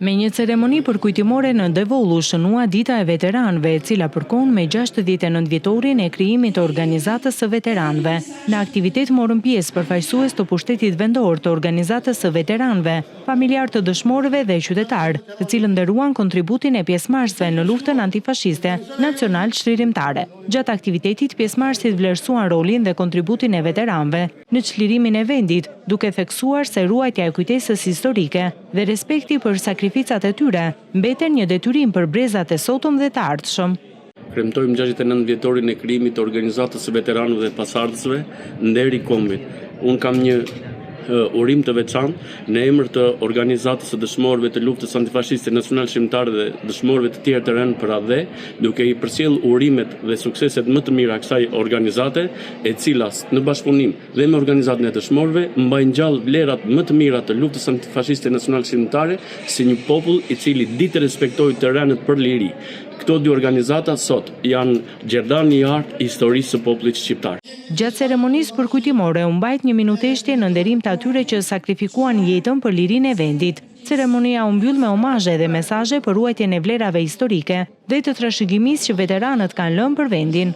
Me një ceremoni përkujtimore në Devoll u shënua Dita e Veteranëve, e cila përkon me 69 vjetorin e krijimit të Organizatës së Veteranëve. Në aktivitet morën pjesë përfaqësues të pushtetit vendor të Organizatës së Veteranëve, familjarë të dëshmorëve dhe qytetarë, të cilët nderuan kontributin e pjesëmarrësve në luftën antifashiste nacional-çlirimtare. Gjatë aktivitetit, pjesëmarrësit vlerësuan rolin dhe kontributin e veteranëve në çlirimin e vendit, duke theksuar se ruajtja e kujtesës historike dhe respekti për sakrificat e tyre mbeten një detyrim për brezat e sotëm dhe të ardhshëm. Kremtojmë 69 vjetorin e krijimit të Organizatës së Veteranëve dhe Pasardhësve, Nderi i Kombit. Unë kam një urim të veçantë në emër të Organizatës së Dëshmorëve të Luftës Antifashiste Nacionalçlirimtare dhe dëshmorëve të tjerë të rënë për atdhe, duke i përcjellë urimet dhe sukseset më të mira kësaj organizate, e cila në bashkëpunim dhe me Organizatën e Dëshmorëve mbajnë gjallë vlerat më të mira të luftës antifashiste nacionalçlirimtare si një popull i cili di të respektojë të rënët për liri. Këto dy organizata sot janë gjerdani i artë i historisë së popullit shqiptar. Gjatë ceremonisë përkujtimore u mbajt një minutë heshtje në nderim të atyre që sakrifikuan jetën për lirinë e vendit. Ceremonia u mbyll me omazhe dhe mesazhe për ruajtjen e vlerave historike dhe të trashëgimisë që veteranët kanë lënë për vendin.